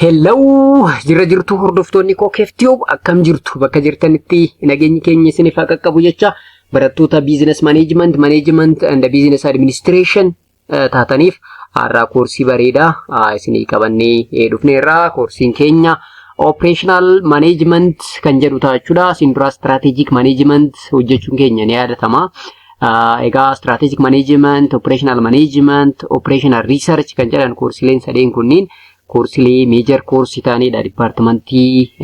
Hello! Jirra jirtu, hordoftoonni koo keeftiyoob, akkam jirtu? Bakka jirtanitti nageenyi keenya isiniif haa qaqqabu jecha, barattoota business management, management and business administration taataniif har'aa koorsii bareedaa isinii qabannee dhufneerra. Koorsiin keenya operational management kan jedhu ta'a jechuudha. Isin dura strategic management hojjechuun keenya ni yaadatama. Egaa strategic management, operational management, operational research kan jedhan koorsileen sadeen kunniin koorsilee major koorsii ta'anidha. Departmentii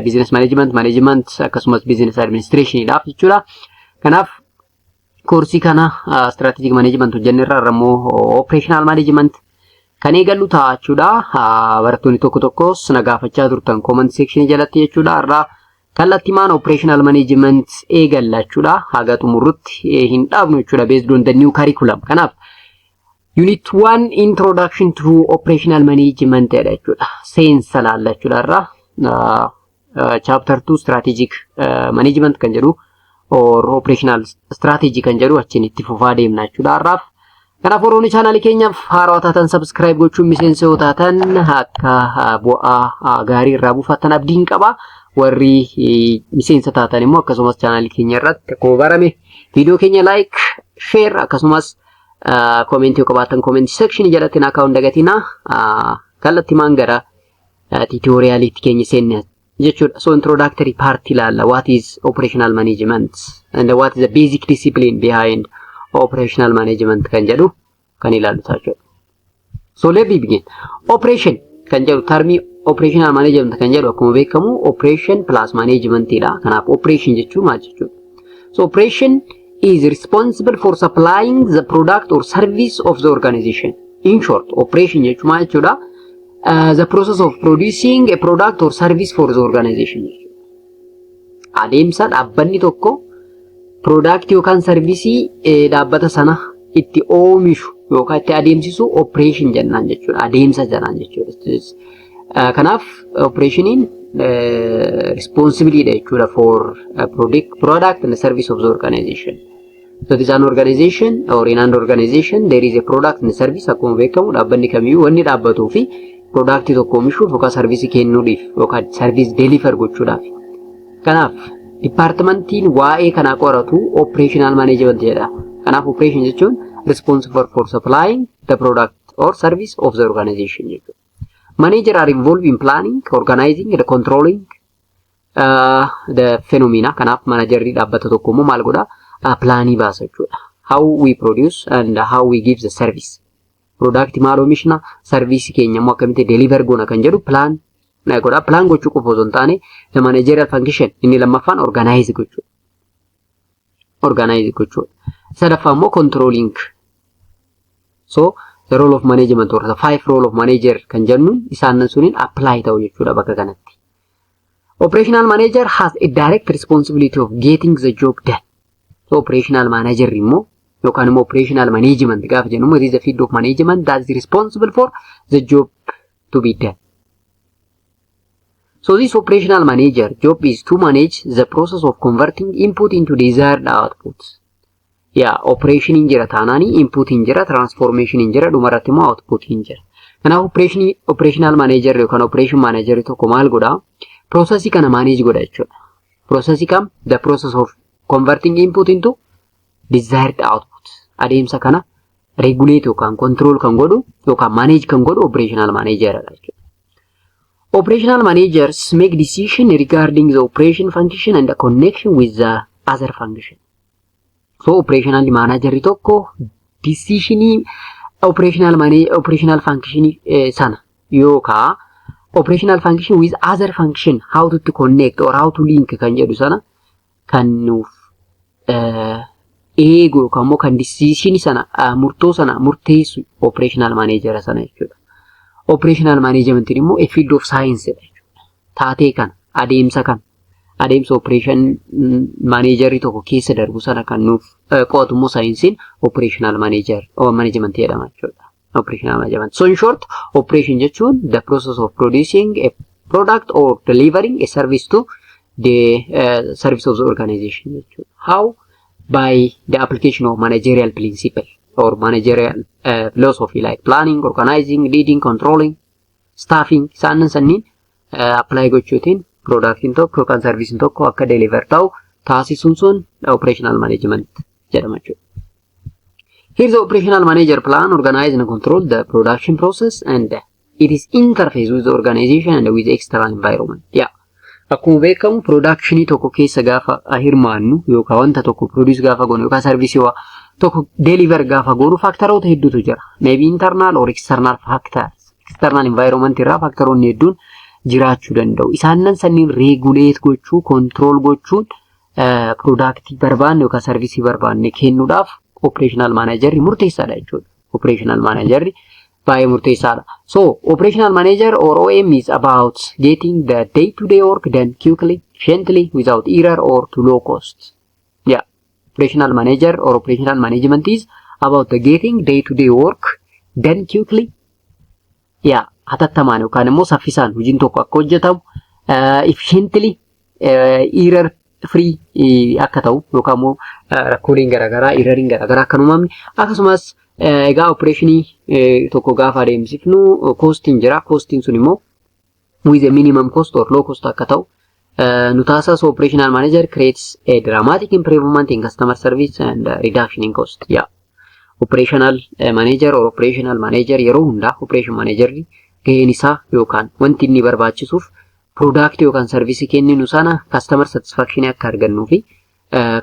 business management, management akkasumas business administrationiidhaaf jechuudha. Kanaaf koorsii kana strategic management hojjennerra, irra immoo operational management kan eegallu ta'a jechuudha. Barattoonni tokko tokkos na gaafachaa turtan comment section jalatti jechuudha. Irraa kallattimaan operational management eegalla jechuudha. Haga xumurrutti hin dhaabnu jechuudha, based on the new curriculum. Kanaaf unit 1, introduction to operational management jedha jechuudha. Seensa laalla jechuudha irraa. Chapter 2, strategic management kan jedhu or operational strategy kan jedhu achiin itti fufaa deemna jechuudha har'aaf. Kanaaf warroonni chaanaalii keenyaaf haarawaa taatan subscribe gochuun miseensa yoo taatan akka bu'aa gaarii irraa buufattan abdiin qaba. Warri miseensa taatan immoo akkasumas chaanaalii keenya irratti akkuma barame viidiyoo keenya like, share akkasumas commentii yoo qabaattan comment section jalatti naa kaa'uun dagatinaa. Kallattimaan gara tutorialiitti keenya seenne jechuudha. So introductory part ilaalla. What is operational management and what is the basic discipline behind operational management kan jedhu kan ilaallu ta'a jechuudha. So let me begin. Operation kan jedhu, termii operational management kan jedhu, akkuma beekamu operation plus management dha. Kanaaf operation jechuun maal jechuudha? So operation is responsible for supplying the product or service of the organization. In short, operation jechuun maal jechuudha? The process of producing a product or service for the organization jechuudha. Adeemsa dhaabbanni tokko product yookaan serviceii dhaabbata sana itti oomishu yookaan itti adeemsisu operation jennaan jechuudha. Adeemsa jennaan jechuudha. Kanaaf operationiin responsibility jechuudha for product and service of the organization. So it is an organization or in an organization there is a product and service. Akkuma beekamu dhaabbanni kamiyyuu wanni dhaabbatuu fi product tokko oomishuuf yookaan service kennuudhaaf yookaan service deliver gochuudhaaf. Kanaaf departmentiin waa'ee kanaa qoratu operational management jedhama. Kanaaf operation jechuun responsible for supplying the product or service of the organization jechuudha. Manager are involved in planning, organizing and controlling the phenomena. Kanaaf managerri dhaabbata tokko immoo maal godhaa? Planii baasa jechuudha. How we produce and how we give the service. Product maal oomishna, service keenya immoo akkamitti deliver goona kan jedhu plan godha. Plan gochuu qofa osoo hin taane, the managerial function inni lammaffaan organize gochuudha. Organize gochuudha. Sadaffaa immoo controlling. So the role of management or the five role of manager kan jennuun isaan suniin apply ta'u jechuudha bakka kanatti. Operational manager has a direct responsibility of getting the job done. So operational manager immoo yookaan immoo operational management gaafa jennu immoo, it is the field of management that is responsible for the job to be done. So this operational manager job is to manage the process of converting input into desired output. Yaa, operation hin jira taanaani input hin jira, transformation hin jira, dhumarratti immoo output hin jira. Kanaaf operational manager yookaan operation manager tokko maal godhaa? Processii kana manage godha jechuudha. Processii kam? The process of converting input into desired output. Adeemsa kana regulate yookaan control kan godhu yookaan manage kan godhu operational manager dha jechuudha. Operational managers make decision regarding the operation function and the connection with the other function. So operational manager tokko decisionii operational function sana yookaan operational function with other function, how to connect or how to link kan jedhu sana kan nuuf eegu yookaan immoo kan decision sana, murtoo sana murteessu operational manager sana jechuudha. Operational management immoo a field of science dha jechuudha. Taatee kana, adeemsa kana, adeemsa operation managerii tokko keessa darbu sana kan nuuf qo'atu immoo saayinsiin operational manager or management jedhama jechuudha. Operational management. So in short, operation jechuun the process of producing a product or delivering a service to the service of the organization jechuudha. How? By the application of managerial principle or managerial philosophy like planning, organizing, leading, controlling. Staffing isaan sanniin apply gochuutiin productiin tokko yookaan serviceiin tokko akka deliver ta'u taasisuun sun operational management jedhama jechuudha. Here the operational manager plan, organize and control the production process and it is interface with the organization and with the external environment. Yeah. Akkuma beekamu, productionii tokko keessa gaafa hirmaannu yookaan wanta tokko produce gaafa goonu yookaan serviceii tokko deliver gaafa goonu, factoroota hedduutu jira. Maybe internal or external factors. External environment irraa factoroonni hedduun jiraachuu danda'u. Isaanan sanniin regulate gochuu, control gochuun productii barbaanne yookaan serviceii barbaanne kennuudhaaf operational managerri murteessaadha jechuudha. Operational managerri baay'ee murteessaadha. So operational manager or OM is about getting the day-to-day work done quickly, efficiently, without error or to low cost. Yeah. Operational manager or operational management is about the getting day-to-day work done quickly. Yeah. Hatattamaan yookaan immoo saffisaan hojiin tokko akka hojjetamu, efficiently, error free akka ta'u yookaan immoo rakkooleen garaagaraa, erroriin garaagaraa akka hin uumamne. Akkasumas egaa operationii tokko gaafa adeemsifnu costiin jira. Costiin sun immoo with a minimum cost or low cost akka ta'u nu taasisa. So operational manager creates a dramatic improvement in customer service and reduction in cost. Yeah. Operational manager or operational manager, yeroo hundaa operation manager gaheen isaa yookaan wanti inni barbaachisuuf product yookaan service kenninu sana customer satisfaction akka argannuu fi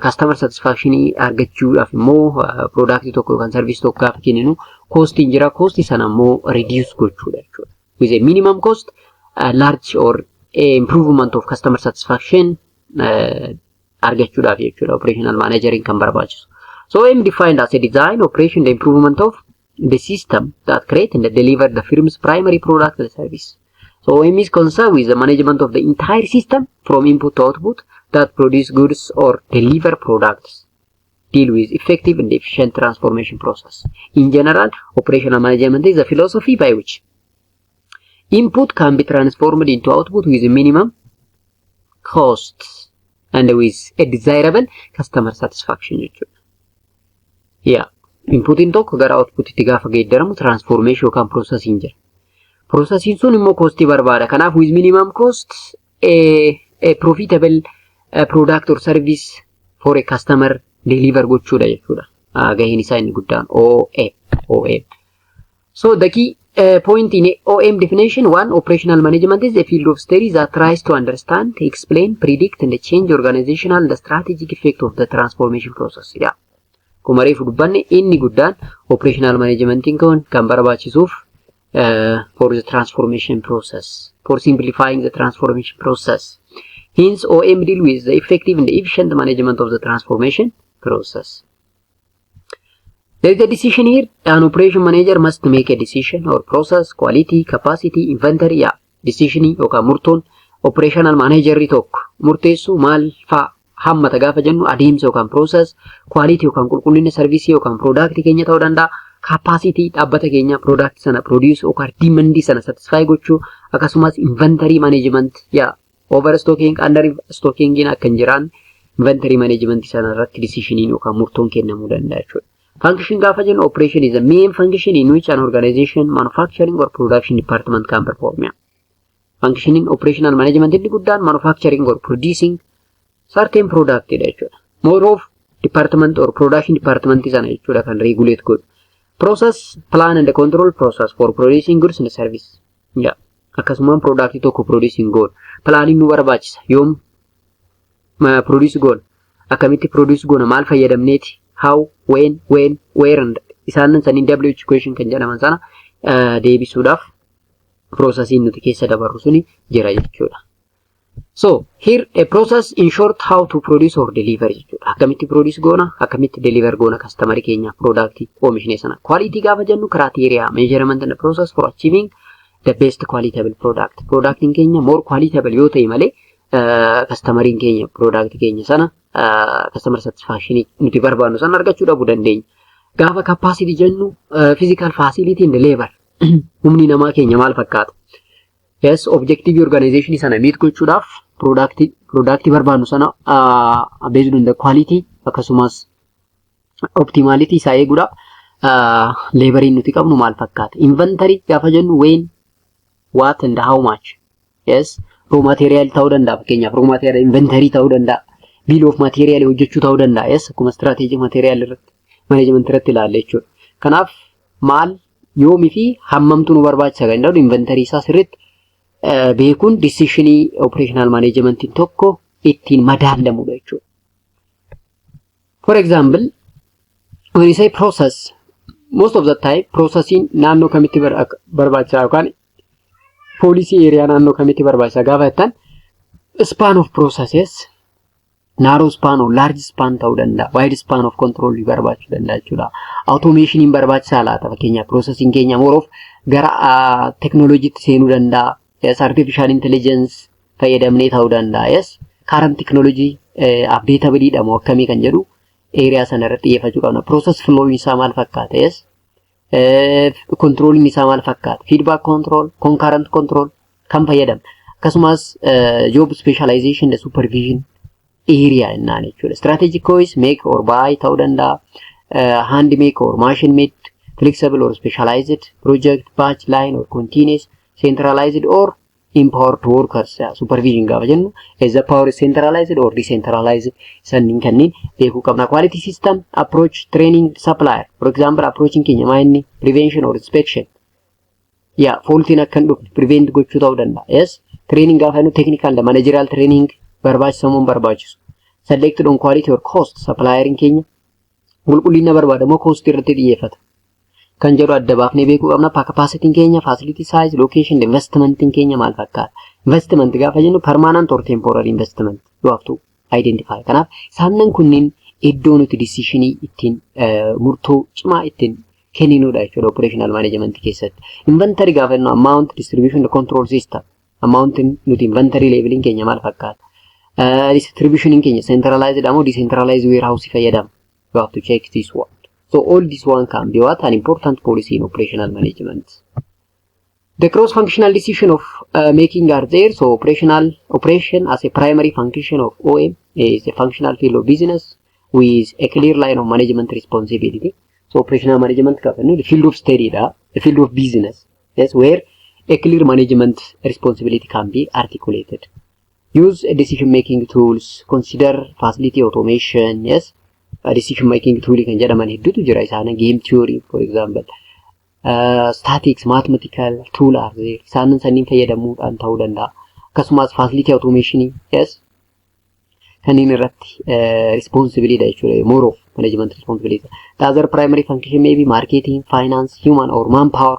customer satisfaction argachuudhaaf immoo product tokko yookaan service tokko gaafa kenninu costiin jira, costii sana immoo reduce gochuudha jechuudha. With a minimum cost, large or improvement of customer satisfaction argachuudhaaf jechuudha operational manageriin kan barbaachisu. So OM defined as a design, operation, the improvement of the system that create and deliver the firm's primary product and service. So OM is concerned with the management of the entire system from input to output that produce goods or deliver products. Deal with effective and efficient transformation process. In general, operational management is a philosophy by which input can be transformed into output with minimum cost and with a desirable customer satisfaction jechuudha. Yeah. Inputiin tokko gara outputitti gaafa geeddaramu transformation yookaan processing jira. Processing sun immoo costii barbaada. Kanaaf with minimum cost a profitable product or service for a customer deliver gochuudha jechuudha. Gaheen isaa inni guddaan OM. OM. So the key point in OM definition: one, operational management is a field of study that tries to understand, explain, predict and change organizational and strategic effect of the transformation process. Yeah. Akkuma reefu dubbanne, inni guddaan operational managementiin kun kan barbaachisuuf for the transformation process, for simplifying the transformation process. Hence, OM deal with the effective and efficient management of the transformation process. There is a decision here. An operation manager must make a decision or process, quality, capacity, inventory. Yeah, decision yookaan murtoon operational manager tokko murteessu maal fa'a hammata gaafa jennu, adeemsa yookaan process, quality yookaan qulqullina serviceii yookaan product keenya ta'uu danda'a. Capacity dhaabbata keenya product sana produce yookaan demand sana satisfy gochuu, akkasumas inventory management, yaa, overstocking, under stocking akka hin jiraan inventory management sana irratti decisioniin yookaan murtoon kennamuu danda'a jechuudha. Function gaafa jennu, operation is the main function in which an organization manufacturing or production department can perform. Functioning operational management inni guddaan manufacturing or producing certain product dha jechuudha. More of department or production department sana jechuudha kan regulate godhu. Process, plan and control process for producing goods and service. Yeah. Akkasumaan product tokko producing goona. Planning nu barbaachisa. Yoom produce goona? Akkamitti produce goona? Maal fayyadamneeti? How, when, where and isaan saniin WH question kan jedhaman sana deebisuudhaaf processiin nuti keessa dabarru suni jira jechuudha. So here a process, in short, how to produce or deliver jechuudha. Akkamitti produce goona, akkamitti deliver goona customer keenya product oomishne sana. Quality gaafa jennu, criteria, measurement and process for achieving the best qualitable product. Productiin keenya more qualitable yoo ta'e malee customeriin keenya product keenya sana customer satisfaction nuti barbaannu sana argachuu dhabuu dandeenya. Gaafa capacity jennu, physical facility and labor, humni namaa keenya maal fakkaata? Yes, objective organization sana meet gochuudhaaf product barbaannu sana based on the quality akkasumas optimality isaa eeguudhaaf laboriin nuti qabnu maal fakkaata? Inventory gaafa jennu, when What and how much? Yes, raw material ta'uu danda'a, fakkeenyaaf raw material inventory ta'uu danda'a. Bill of material hojjechuu ta'uu danda'a. Yes, akkuma strategic material irratti management irratti ilaalla jechuudha. Kanaaf maal, yoomii fi hammamtu nu barbaachisa kan jedhu inventory isaa sirriitti beekuun decisionii operational managementiin tokko ittiin madaalamudha jechuudha. For example, when you say process, most of the time processiin naannoo kamitti barbaachisaa yookaan policy area naannoo kamitti barbaachisaa gaafa jettan, span of processes, narrow span or large span ta'uu danda'a. Wide span of control barbaachuu danda'a jechuudha. Automationiin barbaachisaa laata? Fakkeenyaaf processiin keenya more of gara teknooloojiitti seenuu danda'a. Yes, artificial intelligence fayyadamnee ta'uu danda'a. Yes, current technology updatable dha moo akkamii kan jedhu area sana irratti xiyyeeffachuu qabna. Process flow isaa maal fakkaata? Yes, controlling isaa maal fakkaata? Feedback control, concurrent control kan fayyadamna. Akkasumas job specialization, supervision area jennaan jechuudha. Strategic choice, make or buy ta'uu danda'a. Hand make or machine made, flexible or specialized, project, batch, line or continuous, centralized or empowered workers. Supervision gaafa jennu, is the power centralized or decentralized, sanniin kanneen beekuu qabna. Quality system approach, training, supplier. For example, approaching keenya maa inni prevention or inspection. Yaa, faultiin akka hin dhufne prevent gochuu ta'uu danda'a. Yes, training gaafa jennu technical, managerial training barbaachisamoo hin barbaachisu? Selected on quality or cost, suppliering keenya qulqullina barbaada moo cost irratti xiyyeeffata kan jedhu adda baafnee beekuu qabna. Capacity keenya, facility size, location, investmentiin keenya maal fakkaata? Investment gaafa jennu permanent or temporary investment you have to identify. Kanaaf isaan kunniin iddoo nuti decisionii ittiin murtoo cimaa ittiin kenninudha jechuudha operational management keessatti. Inventory gaafa jennu amount, distribution, control system. Amount nuti inventory leveliin keenya maal fakkaata? Distribution keenya centralized moo decentralized warehouse fayyadama? You have to check this one. So all this one can be what? An important policy in operational management. The cross-functional decision of making are there. So operational operation as a primary function of OM is a functional field of business with a clear line of management responsibility. So operational management the field of study, the field of business, yes, where a clear management responsibility can be articulated. Use decision making tools, consider facility automation, yes, decision making tool kan jedhaman hedduutu jira isaan, game theory for example. Statistics, mathematical tool are there. Isaan sanniin fayyadamuudhaan ta'uu danda'a. Akkasumas facility automation, yes, kanneen irratti responsibility jechuudha. More of management responsibility. The other primary function may be marketing, finance, human or manpower,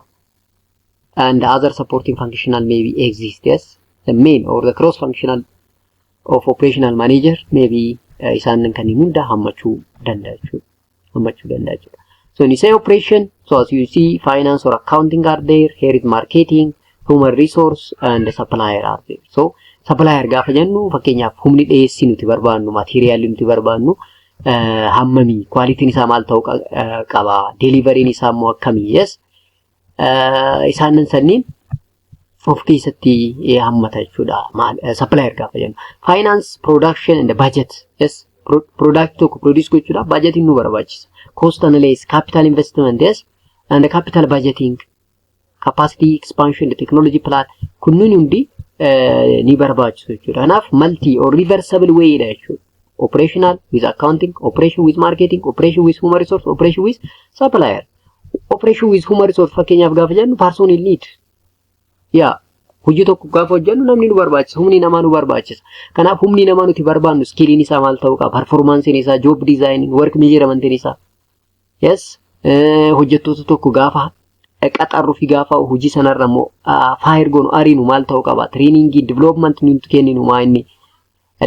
and other supporting functional may be exist. Yes, the main or the cross functional of operational manager may be isaan kanneen hunda hammachuu danda'a jechuudha. Hammachuu danda'a jechuudha. So in say operation, so as you see, finance or accounting are there. Here is marketing, human resource and the supplier are there. So supplier gaafa jennu, fakkeenyaaf humni dhiyeessii nuti barbaannu, materialli nuti barbaannu hammamii, qualityn isaa maal ta'uu qaba, deliveryn isaa immoo akkamii, yes, isaan sanniin of keessatti hammata jechuudha. Maal supplier gaafa jennu. Finance, production and budget, yes, product tokko produce gochuudhaaf budgetiin nu barbaachisa. Cost analysis, capital investment, yes, and capital budgeting, capacity expansion, technology plan kunniin hundi ni barbaachisu jechuudha. Kanaaf multi or reversible way dha jechuudha. Operational with accounting, operation with marketing, operation with human resource, operation with supplier. Operation with human resource fakkeenyaaf gaafa jennu personnel need. Yaa, hojii tokko gaafa hojjennu namni nu barbaachisa, humni namaa nu barbaachisa. Kanaaf humni namaa nuti barbaannu skilliin isaa maal ta'uu qaba, performanceiin isaa, job designing, work measurementiin isaa. Yes, hojjettoota tokko gaafa qaxarruu fi gaafa hojii sanarra immoo fire goonu, ariinu, maal ta'uu qaba, trainingii, development nuti kenninu maa inni,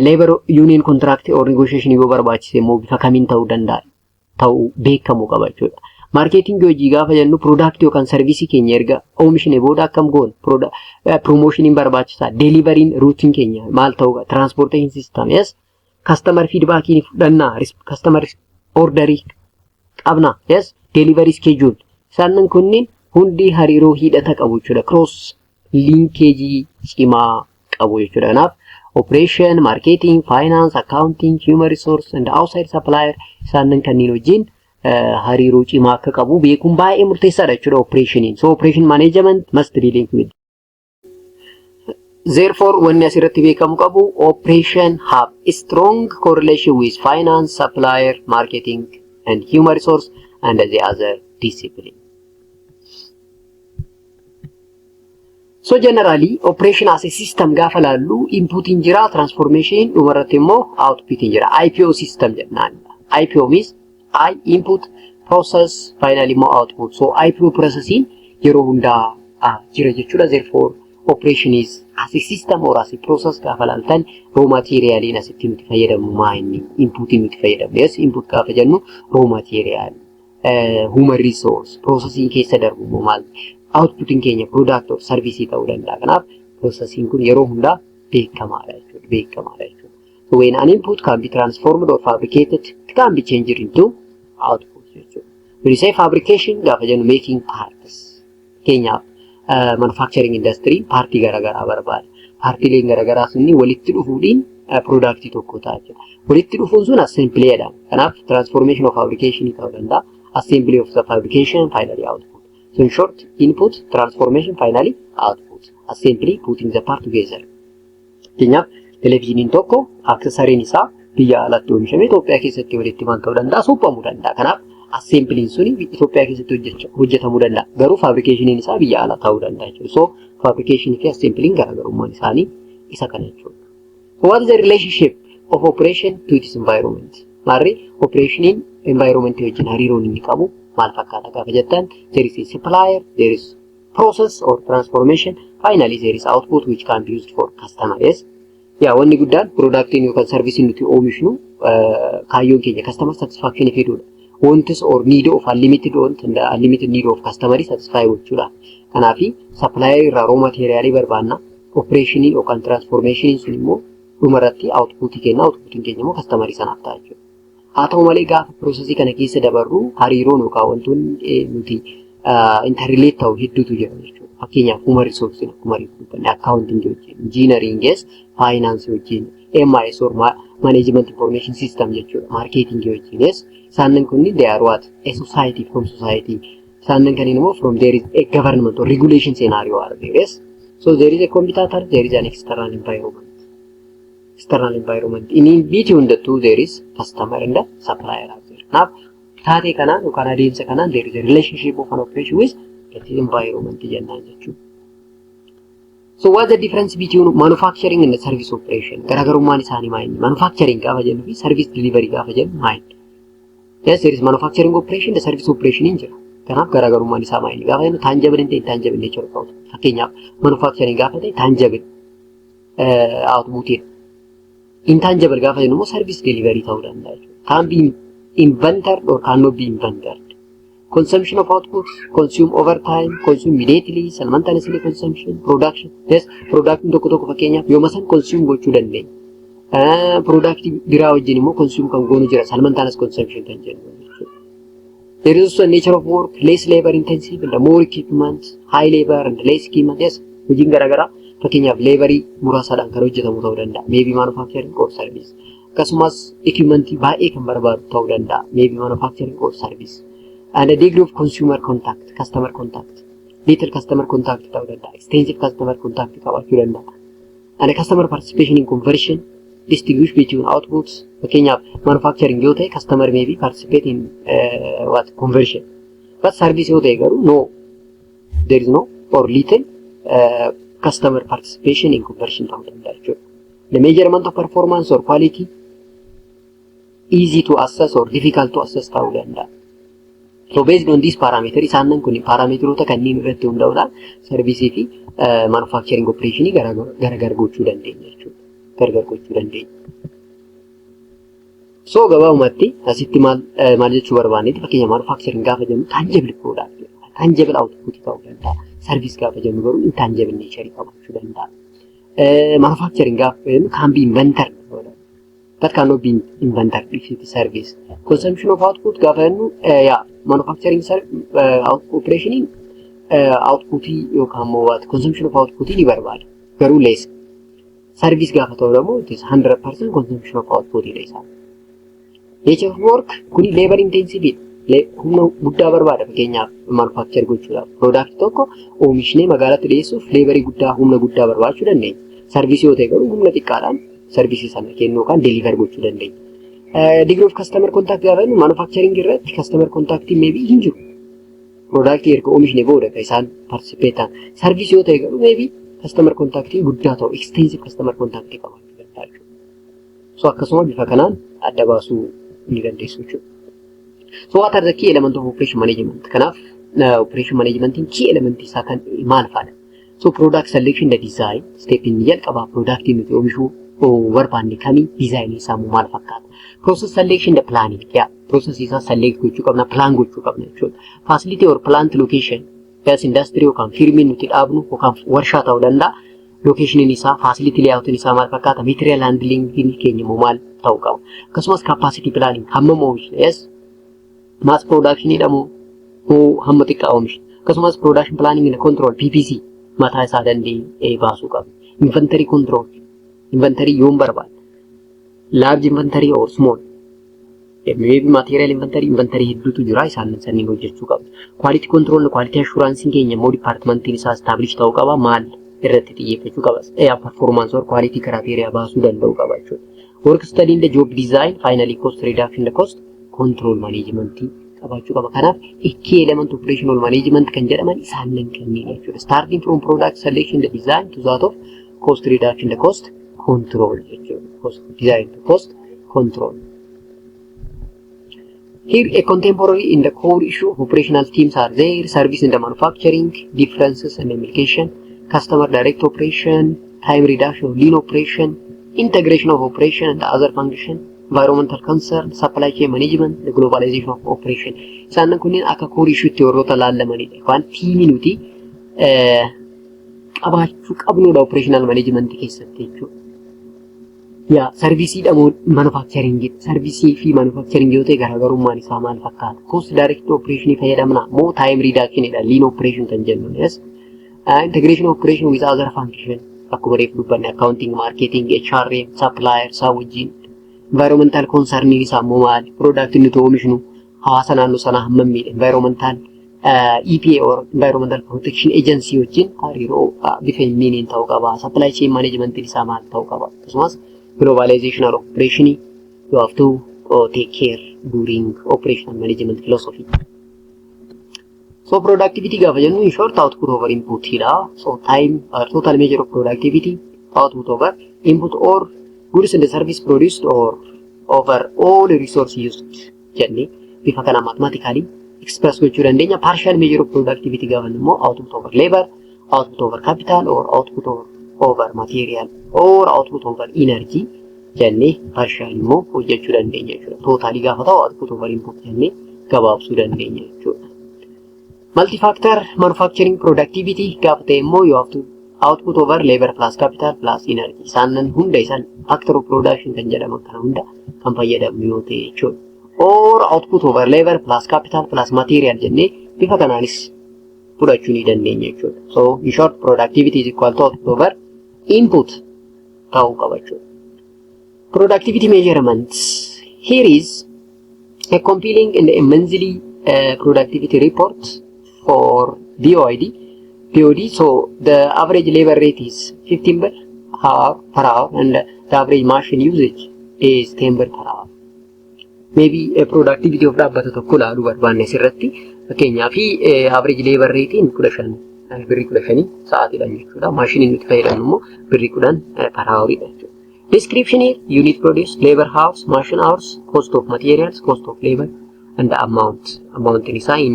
labor union contract or negotiation yoo barbaachise immoo bifa kamiin ta'uu danda'a, ta'uu beekamuu qaba jechuudha. Marketingii hojii gaafa jennu productii yookaan serviceii keenya erga oomishne booda akkam goona, promotioniin barbaachisaa, deliveryn routeiin keenya maal ta'uu qaba, transportation system, yes, customer feedbackii fudhannaa, customer orderii qabna, yes, delivery schedule, isaan kunniin hundi hariiroo hidhata qabu jechuudha. Cross linkageii cimaa qabu jechuudha. Kanaaf operation, marketing, finance, accounting, human resource and outside supplier isaan kanneen wajjin hariiroo cimaa akka qabu beekuun baay'ee murteessaadha jechuudha operationiin. So operation management must be linked with Therefore, wanni asirratti beekamu qabu, operation have a strong correlation with finance, supplier, marketing and human resource and the other discipline. So generally, operation as a system gaafa laallu, inputiin jira, transformation, dhumarratti immoo outputiin jira. IPO system jennaan. IPO means I input, process, finally immoo output. So IPO processiin yeroo hundaa jira jechuudha. Therefore, operation is as a system or as a process gaafa laaltan, raw materialiin asitti nuti fayyadamnu maa inni inputiin nuti fayyadamnu. Yes, input gaafa jennu raw material, human resource, processiin keessa darbu immoo maal? Outputiin keenya product or service ta'uu danda'a. Kanaaf processiin kun yeroo hundaa beekamaadha jechuudha. Beekamaadha jechuudha. So when an input can be transformed or fabricated, it can be changed into output jechuudha. When you say fabrication gaafa jennu, making parts. Fakkeenyaaf, manufacturing industry partii garaagaraa barbaada. Partiileen garaagaraa sunni walitti dhufuudhiin product tokko ta'a jechuudha. Walitti dhufuun sun assembly jedhama. Kanaaf transformation of fabrication ta'uu danda'a. Assembly of the fabrication, finally output. So in short, input, transformation, finally output. Assembly, putting the part together. Fakkeenyaaf, televezyiiniin tokko accessoryn isaa biyya alaatti oomishame Itoophiyaa keessatti walitti maal ta'uu danda'a? Suphamuu danda'a. Kanaaf assemblyn suni Itoophiyaa keessatti hojjetamuu danda'a. Garuu fabricationiin isaa biyya alaa ta'uu danda'a jechuudha. So fabricationii fi assemblyn garaagarummaan isaanii isa kana jechuudha. So what is the relationship of operation to its environment? Maarri operationiin environment wajjin hariiroon inni qabu maal fakkaata gaafa jettan, there is a supplier, there is process or transformation, finally there is output which can be used for customer. Yes. Yaa, wanni guddaan productiin yookaan serviceiin nuti oomishnu kaayyoon keenya customer satisfaction fiduudha. Wants or need of unlimited want and unlimited need of customer satisfy gochuudha. Kanaafi supplier irraa raw materialii barbaanna. Operationii yookaan transformationiin sun immoo dhumarratti outputii kenna. Outputiin keenya immoo customerii sanaaf ta'a jechuudha. Haa ta'u malee, gaafa processii kana keessa dabarru hariiroon yookaan wantoonni nuti interrelate ta'u hedduutu jira jechuudha. Fakkeenyaaf, human resource akkuma dubbanne, accounting wajjin, engineering, finance wajjin, MIS or management information system jechuudha. Marketing wajjin isaannen kunni they are what? A society from society. Isaannen kanneen immoo from there is a government or regulation scenario are there. Yes. So there is a competitor, there is an external environment. External environment. In between the two there is customer and the supplier are there. Kanaaf taatee kanaan yookaan adeemsa kanaan there is a relationship of an operation with its environment jennaan jechuudha. So what's the difference between manufacturing and the service operation? Garaagarummaan isaanii maal inni? Manufacturing gaafa jennu fi service delivery gaafa jennu maal inni? Yes, there is manufacturing operation, the service operation hin jira. Kanaaf garaagarummaan isaa maal inni? Gaafa jennu tangible and intangible nature of output. Fakkeenyaaf, manufacturing gaafa ta'e tangible output. Intangible gaafa jennu immoo service delivery ta'uu danda'a jechuudha. Can be inventory or cannot be inventory. Consumption of output, consume over time, consume immediately, simultaneously consumption, production. Yes, product tokko tokko fakkeenyaaf yooma san consume gochuu dandeenya. Product biraa wajjin immoo consume kan goonu jira, simultaneous consumption kan jennu jechuudha. There is also a nature of work, less labor intensive and more equipment, high labor and less equipment. Yes, hojiin garaagaraa fakkeenyaaf laborii muraasaadhaan kan hojjetamu ta'uu danda'a. Maybe manufacturing or service. Akkasumas equipmentii baay'ee kan barbaadu ta'uu danda'a. Maybe manufacturing or service. And a degree of consumer contact, customer contact. Little customer contact ta'uu danda'a. Extensive customer contact qabaachuu danda'a. And a customer participation in conversion, distinguish between outputs. Fakkeenyaaf, manufacturing yoo ta'e customer may be participate in what conversion. But service yoo ta'e garuu no, there is no or little customer participation in conversion ta'uu danda'a jechuudha. The measurement of performance or quality, easy to assess or difficult to assess ta'uu danda'a. So based on this parameter, isaanan kun parameteroota kanneen irratti hundaa'uudhaan serviceii fi manufacturing operationii gargar gochuu dandeenya jechuudha. Gargar gochuu dandeenya. So gabaabumatti asitti maal maal jechuu barbaanneeti, fakkeenya manufacturing gaafa jennu tangible product, tangible output ta'uu danda'a. Service gaafa jennu garuu intangible nature qabaachuu danda'a. Manufacturing gaafa jennu can be inventory ta'uu danda'a. But cannot be inventory if it is service. Consumption of output gaafa jennu, yaa, manufacturing operation outputii yookaan immoo what consumption of outputii ni barbaada. Garuu less. Service gaafa ta'u immoo it is 100% consumption of output dha isaan. Nature of work kuni labor intensive, humna guddaa barbaada. Fakkeenyaaf, manufacture gochuudhaaf product tokko oomishnee magaalatti dhiyeessuuf laborii guddaa, humna guddaa barbaachuu dandeenya. Service yoo ta'e garuu humna xiqqaadhaan service sana kennuu yookaan deliver gochuu dandeenya. Degree of customer contact gaafa jennu, manufacturing irratti customer contact maybe hin jiru. Product erga oomishne booda kan isaan participate ta'an. Service yoo ta'e garuu maybe customer contact guddaa ta'u, extensive customer contact qabaachuu danda'a jechuudha. So akkasuma bifa kanaan adda baasuu ni dandeessu jechuudha. So what are the key element of operation management? Kanaaf operation managementiin key element isaa kan maal fa'aadha? So product selection, the design step inni jalqabaa, product nuti oomishuu barbaanne kamii, design isaa immoo maal fakkaata? Process selection, the planning, yaa, process isaa select gochuu qabna, plan gochuu qabna jechuudha. Facility or plant location, yes, industry yookaan firmiin nuti dhaabnu yookaan warshaa ta'uu danda'a. Locationiin isaa, facility layoutiin isaa maal fakkaata? Material handling keenya immoo maal ta'uu qaba? Akkasumas capacity planning, hammam oomishna? Yes, mass production jedhamu moo hamma xiqqaa oomishna? Akkasumas production planning and control, PPC mataa isaa danda'e baasuu qaba. Inventory control, inventory yoom barbaadna? Large inventory or small? Maybe material inventory, inventory hedduutu jira, isaan sanniin hojjechuu qabna. Quality control, quality assurance keenya immoo departmentiin isaa establish ta'uu qaba, maal irratti xiyyeeffachuu qaba? Performance or quality criteria baasuu danda'uu qaba jechuudha. Work study and the job design, finally cost reduction, the cost control management qabaachuu qaba. Kanaaf key element operational management kan jedhaman isaan kanneen jechuudha. Starting from product selection, the design, to that of cost reduction, the cost control jechuudha. Cost design to cost control. Here a contemporary in the core issue of operational teams are there: service in the manufacturing, differences and implication, customer direct operation, time reduction, lean operation, integration of operation and other function, environmental concern, supply chain management, the globalization of operation. Isaan kunneen akka core issuetti warroota laallamanidha. Yookaan themeii nuti qabaachuu qabnudha operational management keessatti jechuudha. Yaa, serviceiidha moo manufacturingii? Service fi manufacturingii yoo ta'e garaagarummaan isaa maal fakkaata? Cost direct operation fayyadamna moo time reductionidha? Lean operation kan jennu. Yes. Integration operation with other function, akkuma reefu dubbanne, accounting, marketing, HRM, supplier isaa wajjin. Environmental concern isaa immoo maali? Product nuti oomishnu hawaasa naannoo sanaa hammam miidha? Environmental EPA or Environmental Protection Agency wajjin hariiroo bifa hin ta'uu qaba. Supply chain management isaa maal ta'uu qaba? Akkasumas globalization of operation you have to take care during operational management philosophy. So productivity gaafa jennu, in short, output over input dha. So time total measure of productivity, output over input or goods and the service produced or over all resource used jennee bifa kana mathematically express gochuu dandeenya. Partial measure of productivity gaafa jennu immoo output over labor, output over capital or output over material or output over energy jennee partial immoo hojjechuu dandeenya jechuudha. Totalii gaafa ta'u output over input jennee gabaabsuu dandeenya jechuudha. Multifactor manufacturing productivity gaafa ta'e immoo you have to output over labor plus capital plus energy. Isaanan hunda isaan factor of production kan jedhaman kana hunda kan fayyadamnu yoo ta'e jechuudha. Or output over labor plus capital plus material jennee bifa kanaanis fudhachuu ni dandeenya jechuudha. So in short, productivity is equal to output over input ta'uu qaba jechuudha. Productivity measurements. Here is a compiling and a monthly productivity report for BOID. BOD, so the average labor rate is 15 birr hour per hour and the average machine usage is 10 birr per hour. Maybe a productivity of dhaabbata tokko ilaaluu barbaanne asirratti, fakkeenyaaf, average labor ratein 15, birrii 15 sa'aatiidhaan jechuudha. Maashiniin nuti fayyadamnu immoo birrii 10 per houriidha jechuudha. Description here, unit produced, labor hours, machine hours, cost of materials, cost of labor, and the amount. Amountiin isaa in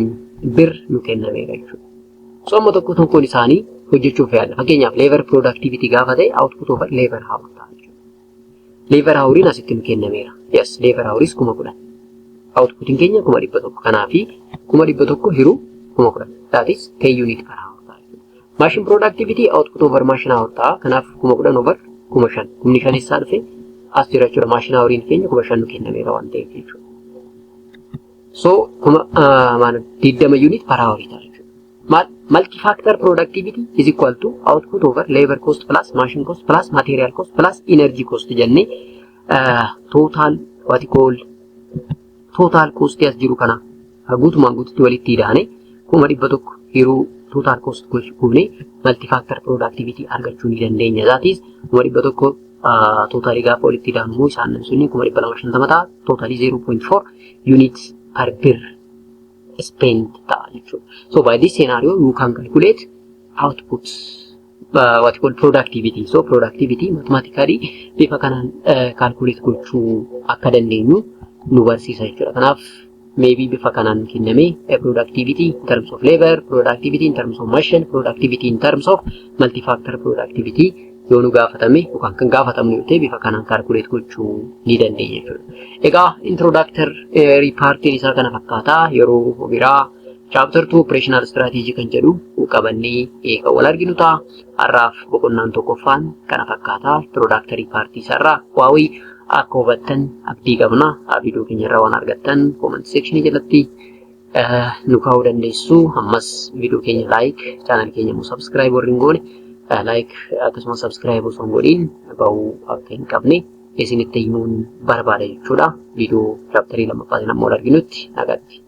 birr nu kennameera jechuudha. So amma tokko tokkoon isaanii hojjechuuf yaalla. Fakkeenyaaf, labor productivity gaafa ta'e output over labor hour ta'a jechuudha. Labor houriin asitti nu kennameera. Yes, labor houris 10,000. Outputiin keenya 100,000. Kanaafi 100,000 hiruu 10,000. That is 10 unit per hour ta'a jechuudha. Machine productivity output over machine hour ta'a. Kanaaf 10,000 over 5,000. 5,000 eessaa dhufe? As jira jechuudha. Machine houriin keenya 5,000 nu kennameera waan ta'eef jechuudha. So kuma maal 20 unit per hour ta'a jechuudha. Multi-factor productivity is equal to output over labor cost plus machine cost plus material cost plus energy cost jennee total, what you call total cost as jiru kana guutumaan guututti walitti hidhaane 100,000 hiruu total cost goonee multi-factor productivity argachuu ni dandeenya. That is, 100,000 totalii gaafa walitti idaanu immoo isaan sunni 250,000 ta'a. Totalii 0.4 units per birr spent ta'a jechuudha. So by this scenario you can calculate outputs, what you call productivity. So productivity mathematically bifa kanaan calculate gochuu akka dandeenyu nu barsiisa jechuudha. Kanaaf maybe bifa kanaan kenname productivity in terms of labor, productivity in terms of machine, productivity in terms of multi-factor productivity yoo nu gaafatame yookaan kan gaafatamnu yoo ta'e bifa kanaan calculate gochuu ni dandeenya jechuudha. Egaa introductory partiin isaa kana fakkaataa. Yeroo biraa chapter 2 operational strategy kan jedhu qabannee kan wal arginu ta'a. Har'aaf boqonnaan tokkoffaan kana fakkaataa. Introductory partii isaarraa waawii akka hubattan abdii qabna. Viidiyoo keenya irraa waan argattan comment section jalatti nu kaa'uu dandeessu. Ammas viidiyoo keenya like, channel keenya immoo subscribe warri hin goone like akkasumas subscribe osoo hin godhin bahuu akka hin qabne isinitti himuun barbaada jechuudha. Viidiyoo chapterii lammaffaatiin amma wal arginutti nagaatti.